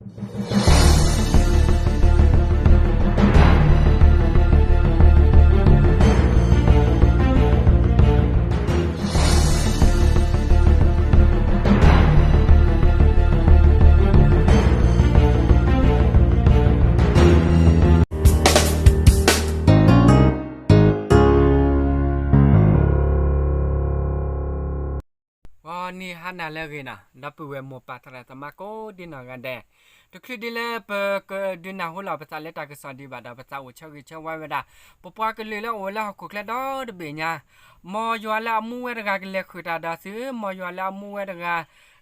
ဂီၤနံၤဟါနၤလၢအဂ့ၤနီၤ, ဒီပုၢ်ဝဲၢ်မိၢ်ပၢ်သရၣ်သမါ ကိးဒံနီၢ်ဂၤဒဲး, တချုးဒ်လၢပကဒုးနၢ်ဟူလီၤပသးလၢတၢ်ကစီၣ်ဒံးဘၣ်ဒီး ပသးအိၣ်ဆၢဂ့ၤဆၢဝါဝဲဒၣ် ပပှၤကလုာ်လၢအိၣ်ဝဲလၢဟီၣ်ခိၣ်ချၢဒီတဘ့ၣ်ညါ, မ်ယွၤလၢအမူဝဲတဂၤကလဲၤဃုာ်တၢ်ဒီးသု, မ်ယွၤလၢအမူဝဲတဂၤ က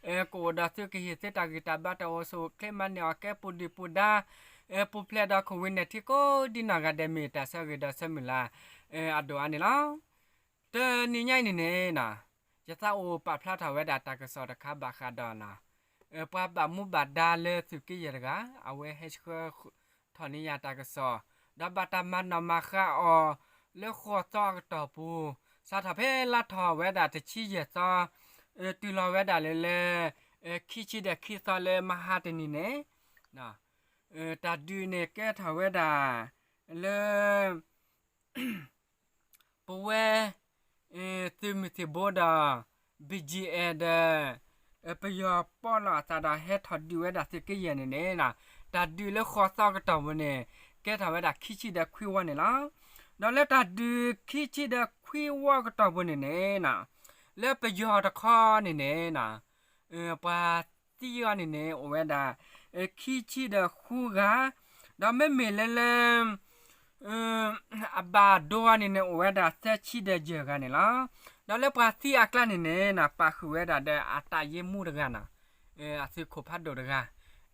အိၣ်ဒီးသု ကဟ့ၣ်သုတၢ်ဂံၢ်တၢ်ဘါ တၢ်အိၣ်ဆူၣ်အိၣ်ချ့ မၤန့ၢ်အီၣ်ကဲ ပူၤဒုၣ်ပူၤဒါ ပူၤဖျဲးဒီးခိၣ်ဝံၤန့ၣ်ထံ ကိးဒံနီၢ်ဂၤဒဲး မ့ၢ်တၢ်ဆၢဂ့ၤဒီးဆၢမုၢ်လၢ်အဒိၣ်အါန့ၣ်လီၤ. တနံၤညါအံၤန့ၣ်န့ၣ်, ယသးအိၣ်ပာ်ဖျါထီၣ်ဝဲဒၣ်တၢ်ကစီၣ်တခါဘၣ်ဃးဒီး ပှၤဘၣ်မူဘၣ်ဒါလၢသုးက့ယဲၢ်တဂၤ အဝဲဟဲဆှၢထီၣ်န့ၢ်ယၤတၢ်ကစီၣ်, ဒီးဘၣ်တၢ်မၤနီၣ်မၤဃါအီၤ လၢဃိးသီအကတီၢ်ပူၤ, စးထီၣ်ဖဲလါထီၣ်ဝဲဒၣ်တဆံယဲၢ်သီ တုၤလီၤဝဲဒၣ်လၢ လၢ ခံဆံဒီးခံသီလၢမဟါတနံၤန့ၣ်, တၢ်ဒုးန့ၣ်ကဲထီၣ်ဝဲဒၣ် လၢ ပဝဲ သုးမုၢ်သံၣ်ဘိဒီး ဘံၣ်ကၠံၣ်အဲၣ် ဒီး ပယီၤပီၣ်လီၤအသးဒီးဟဲထီၣ်ဒုးဝဲဒၣ်သုးက့ယဲၢ်န့ၣ်န့ၣ်, တၢ်ဒုးလၢဃိးသီအကတီၢ်ပူၤန့ၣ် ကဲထီၣ်ဝဲဒၣ်ခံဆံဒီးခွံဝီန့ၣ်လီၤ. ဒီးလၢတၢ်ဒုးခံဆံဒီးခွံဝီအကတီၢ်ပူၤန့ၣ်န့ၣ်, လၢပယီၤတခီန့ၣ်န့ၣ် ပှၤသံအီၤန့ၣ်န့ၣ် အိၣ်ဝဲဒၣ် ခံဆံဒီးဃုဂၤ, ဒီးမ့မ့ၢ်လၢလၢ အဘၣ်ဒိအီၤန့ၣ်န့ၣ် အိၣ်ဝဲဒၣ်သၢဆံဒီးယဲၢ်ဂၤန့ၣ်လီၤ. ဒီးလၢပှၤသံအကျါန့ၣ်န့ၣ် ပာ်ဃုာ်ဝဲဒၣ်ဒီးအတၢ်ယ့မူတဂၤနီၤ, အသုးခိၣ်ဖးဒိၣ်တဂၤ,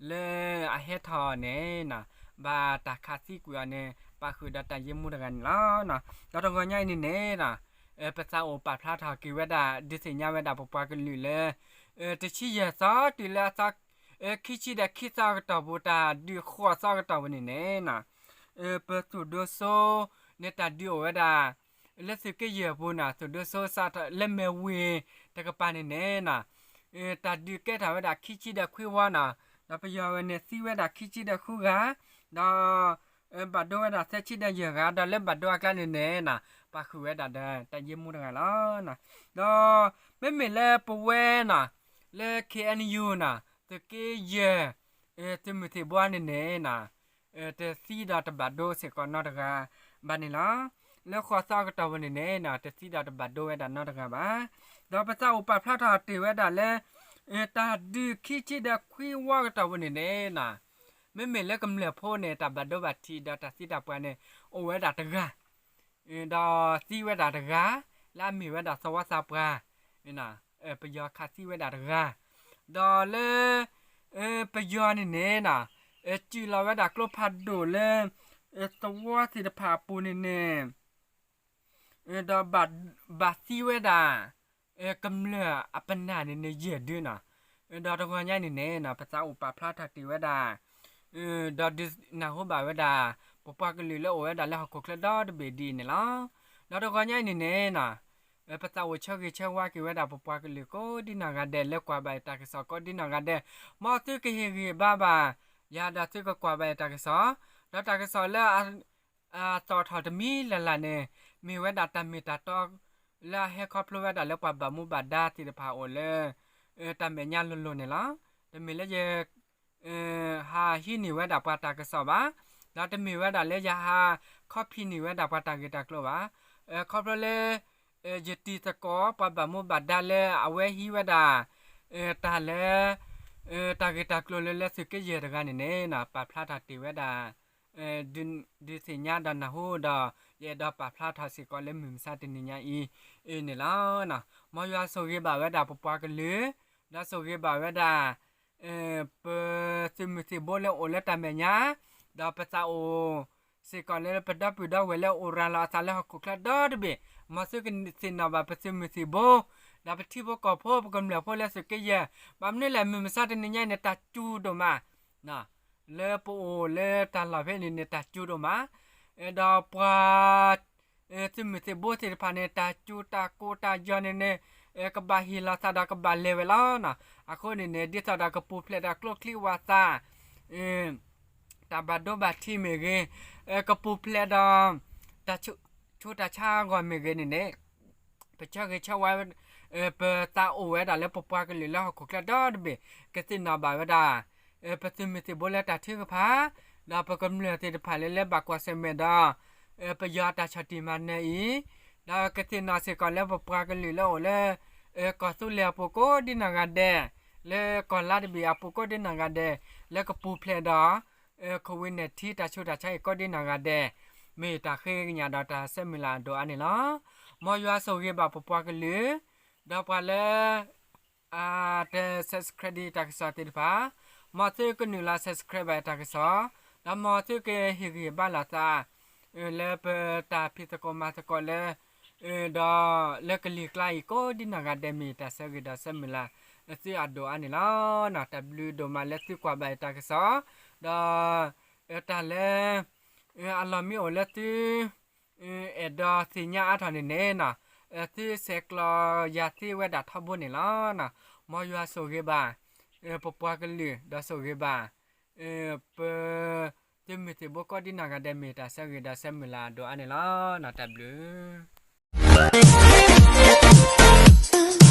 လၢအဟဲထီၣ်န့ၣ် ဘၣ်တၢ်ခးသံကွံာ်အီၤန့ၣ် ပာ်ဃုာ်ဒီးတၢ်ယ့မူတဂၤန့ၣ်လီၤ. ဒီးတဂီၤညါအံၤန့ၣ်န့ၣ် ပသးအိၣ်ပာ်ဖျါထီၣ်က့ၤဝဲဒၣ် ဒုးသ့ၣ်ညါဝဲဒၣ်ပပှၤကလုာ်လၢ တဆံယဲၢ်သီ တုၤလၢအသီ ခံဆံဒီးခံသီအကတီၢ်ပူၤ တၢ်ဒုးဃိးသီအကတီၢ်ပူၤန့ၣ်န့ၣ် ပသုးဒိၣ်စိန့ၣ် တၢ်ဒုးအိၣ်ဝဲဒၣ် လၢသုးက့ယဲၢ်ပူၤနီၤ, သုးဒိၣ်စိစးထီၣ်လၢမဲၢ်ဝ့ၢ်တကပၤန့ၣ်န့ၣ် တၢ်ဒုးကဲထီၣ်ဝဲဒၣ်ခံဆံဒီးခွံဝီနီၤ, ဒီးပယီၤဝဲန့ၣ်သံဝဲဒၣ်ခံဆံဒီးဃုဂၤ, ဒီး ဘၣ်ဒိဝဲဒၣ်သၢဆံဒီးယဲၢ်ဂၤ, ဒီးလၢဘၣ်ဒိအကျါန့ၣ်န့ၣ် ပာ်ဃုာ်ဝဲဒၣ်ဒီးတၢ်ယ့မူတဂၤလီၤ. ဒီးမ့မ့ၢ်လၢပဝဲနီၤ လၢ ခ့ၣ်အဲၣ်ယူၣ် နီၤ သုးက့ယဲၢ် သုးမုၢ်သံၣ်ဘိန့ၣ်န့ၣ် တသံဒီးတဘၣ်ဒိစ့ၢ်ကီးနီတဂၤဘၣ်န့ၣ်လီၤ. လၢဃိးသီအကတီၢ်ပူၤန့ၣ်န့ၣ် တသံဒီးတဘၣ်ဒိဝဲဒၣ်နီတဂၤဘၣ်. ဒီးပသးအိၣ်ပာ်ဖျါထီၣ်တ့ၢ်ဝဲဒၣ်လၢ တၢ်ဒုးခံဆံဒီးခွံဝီအကတီၢ်ပူၤန့ၣ်န့ၣ် မ့မ့ၢ်လၢကမျၢၢ်ဖိန့ၣ် တၢ်ဘၣ်ဒိဘၣ်ထံးဒီးတၢ်သံတၢ်ပှၢ်န့ၣ် အိၣ်ဝဲဒၣ်တဂၤ ဒီးသံဝဲဒၣ်တဂၤ လၢအမ့ၢ်ဝဲဒၣ်သဝီသးပှၢ် ပယီၤခးသံဝဲဒၣ်တဂၤ, ဒီးလၢ ပယီၤန့ၣ်န့ၣ် စူးလီၤဝဲဒၣ်ကျိဖးဒိၣ်လၢ သဝီသ့ၣ်တဖၣ်အပူၤန့ၣ်န့ၣ် ဒီးဘၣ်သံဝဲဒၣ် ကမျၢၢ်အပနၢ်န့ၣ်န့ၣ် ယဲၢ်ဒုနီၤ. ဒီးတဂီၤညါန့ၣ်န့ၣ် ပသးအိၣ်ပာ်ဖျါထီၣ်တ့ၢ်ဝဲဒၣ် ဒီးဒုးနၢ်ဟူဘၣ်ဝဲဒၣ် ပပှၤကလုာ်လၢအိၣ်ဝဲဒၣ်လၢဟီၣ်ခိၣ်ချၢဒီတဘ့ၣ်ဒ်အံၤန့ၣ်လီၤ. ဒီးတဂီၤညါအံၤန့ၣ်န့ၣ် ပသးအိၣ်ဆၢဂ့ၤဆၢဝါက့ၤဝဲဒၣ် ပပှၤကလုာ်ကိးဒံနီၢ်ဂၤဒဲး လၢကွၢ်ဘၣ်ယတၢ်ကစီၣ်ကိးဒံနီၢ်ဂၤဒဲး, မ်သုကဟ့ၣ်ဂံၢ်ဘါဘၣ်ယၤဒီးသုကကွၢ်ဘၣ်ယတၢ်ကစီၣ်, ဒီးတၢ်ကစီၣ်လၢ အသီၣ်ထီၣ်တမံၤလၢ်လၢ်န့ၣ် မ့ၢ်ဝဲဒၣ်တၢ်မ့ၢ်တၢ်တီ လၢအဟဲခီဖျိဝဲဒၣ်လၢပှၤဘၣ်မူဘၣ်ဒါသ့ၣ်တဖၣ်အိၣ်လၢ တၢ်မဲာ်ညါလိၤလိၤန့ၣ်လီၤ. တမ့ၢ်လၢယ ဟးဟံးန့ၢ်ဝဲဒၣ်ပှၤတၢ်ကစီၣ်ဘၣ်, ဒီးတမ့ၢ်ဝဲဒၣ်လၢယဟး copy န့ၢ်ဝဲဒၣ်ပှၤတၢ်ဂ့ၢ်တၢ်ကျိၤဘၣ်. ခီဖျိလၢ ယတံၤသကိးပှၤဘၣ်မူဘၣ်ဒါလၢအဝဲဟံးဝဲဒၣ် တၢ်လၢ တၢ်ဂ့ၢ်တၢ်ကျိၤလၢလၢသုးက့ယဲၢ်တဂၤန့ၣ်န့ၣ် ပာ်ဖျါထီၣ်တ့ၢ်ဝဲဒၣ် ဒုးသ့ၣ်ညါဒီးနၢ်ဟူဒီး ယအဲၣ်ဒိးပာ်ဖျါထီၣ်စ့ၢ်ကီးလၢမုၢ်မဆါတနံၤညါအံၤန့ၣ်လီၤ. မ်ယွၤဆိၣ်ဂ့ၤဘၣ်ဝဲဒၣ်ပပှၤကလုာ်, ဒီးဆိၣ်ဂ့ၤဘၣ်ဝဲဒၣ် ပသုးမုၢ်သံၣ်ဘိလၢအိၣ်လၢတၢ်မဲာ်ညါ, ဒီးပသးအိၣ်စ့ၢ်ကီးလၢပဒီပုၢ်ဒီဝဲၢ်လၢအိၣ်ရၤလီၤအသးလၢဟီၣ်ခိၣ်ချၢဒီတဘ့ၣ်, မ်သုကသ့ၣ်နီၣ်ဘၣ်ပသုးမုၢ်သံၣ်ဘိ ဒီးပထံဖိကီၢ်ဖိ ပကမျၢၢ်ဖိလၢသုးက့ယဲၢ်, ဘၣ်မနုၤလဲၣ် မုၢ်မဆါတနံၤညါအံၤန့ၣ် တၢ်စူၤဒိၣ်မး လၢပအိၣ်လၢတၢ်လီၢ်ဖဲန့ၣ်န့ၣ် တၢ်စူၤဒိၣ်မး, ဒီးပှၤ သုးမုၢ်သံၣ်ဘိသ့ၣ်တဖၣ်န့ၣ် တၢ်စူၤတၢ်ကိၢ်တၢ်ယီၤန့ၣ်န့ၣ် ကဘၣ်ဟ့ၣ်လီၤသးဒီးကဘၣ်လဲၤဝဲလီၤ. အဃိန့ၣ်န့ၣ် ဒ်သိးဒီးကပူၤဖျဲးဒီးကျိချံဝၣ်သၣ် တၢ်ဘၣ်ဒိဘၣ်ထံးမ့ၢ်ဂ့ၤ, ကပူၤဖျဲးဒီး တၢ်ဆူးတၢ်ဆါအဂီၢ်မ့ၢ်ဂ့ၤန့ၣ်န့ၣ်, ပဆၢဂ့ၤဆၢဝါ ပသးအိၣ်ဝဲဒၣ်လၢပပှၤကလုာ်လၢဟီၣ်ခိၣ်ချၢဒီတဘ့ၣ် ကသ့ၣ်နီၣ်ဘၣ်ဝဲဒၣ် ပသုးမုၢ်သံၣ်ဘိလၢတၢ်ထုကဖၣ်, ဒီးပကမျၢၢ်သ့ၣ်တဖၣ်လၢလၢဘၣ်ကွၢ်ဆၢၣ်မဲာ်ဒီး ပယီၤတၢ်ဆီၣ်တံၢ်မၤနၢၤအံၤ, ဒီးကသ့ၣ်နီၣ်စ့ၢ်ကီးလၢပပှၤကလုာ်လၢအိၣ်လၢ ကီၢ်သူလ့ၤအပူၤကိးဒ်နီၢ်ဂၤဒဲး, လၢကီၢ်လါတဘ့ၣ်အပူၤကိးဒ်နီၢ်ဂၤဒဲး, လၢကပူၤဖျဲးဒီး ခိၣ်ဝံၣ်နဲၣ်ထံ တၢ်ဆူးတၢ်ဆါအံၤကိးဒ်နီၢ်ဂၤဒဲး, မ့ၢ်တၢ်ဃ့ကညးဒီးတၢ်ဆၢမုၢ်လၢ်အဒိၣ်အါန့ၣ်လီၤ. မ်ယွၤဆိၣ်ဂ့ၤဘၣ်ပပှၤကလုာ်, ဒီးပှၤလၢ တ subscribe ဒံးတၢ်ကစီၣ်သ့ၣ်တဖၣ်, မ်သုကနုာ်လီၤ subscribe ဘၣ်တၢ်ကစီၣ်, ဒီးမ်သုကဟ့ၣ်ဂံၢ်ဟ့ၣ်ဘါလိာ်သး လၢပတၢ်ဖံးသကိးမၤသကိးလၢ ဒီးလၢကလံၤကျါအံၤကိးဒ်နီၢ်ဂၤဒဲး မ့ၢ်တၢ်ဆၢဂ့ၤဒီးဆၢမုၢ်လၢ်သုအဒိၣ်အါန့ၣ်လီၤ. တၢ်ဘျုးဒိၣ်မးလၢသုကွၢ်ဘၣ်တၢ်ကစီၣ်, ဒီး တၢ်လၢ အလီၢ်မ့ၢ်အိၣ်လၢသု အဲၣ်ဒိးသ့ၣ်ညါအါထီၣ်န့ၣ်န့ၣ်, သုဆဲးကျိးယၤသ့ဝဲဒၣ်ထီဘိန့ၣ်လီၤ. မ်ယွၤဆိၣ်ဂ့ၤဘၣ် ပပှၤကလုာ် ဒီးဆိၣ်ဂ့ၤဘၣ် ပသုးမုၢ်သံၣ်ဘိကိးဒ်နီၢ်ဂၤဒဲး မ့ၢ်တၢ်ဆၢဂ့ၤဒီးဆၢမုၢ်လၢ်အဒိၣ်အါန့ၣ်လီၤ. တၢ်ဘျုး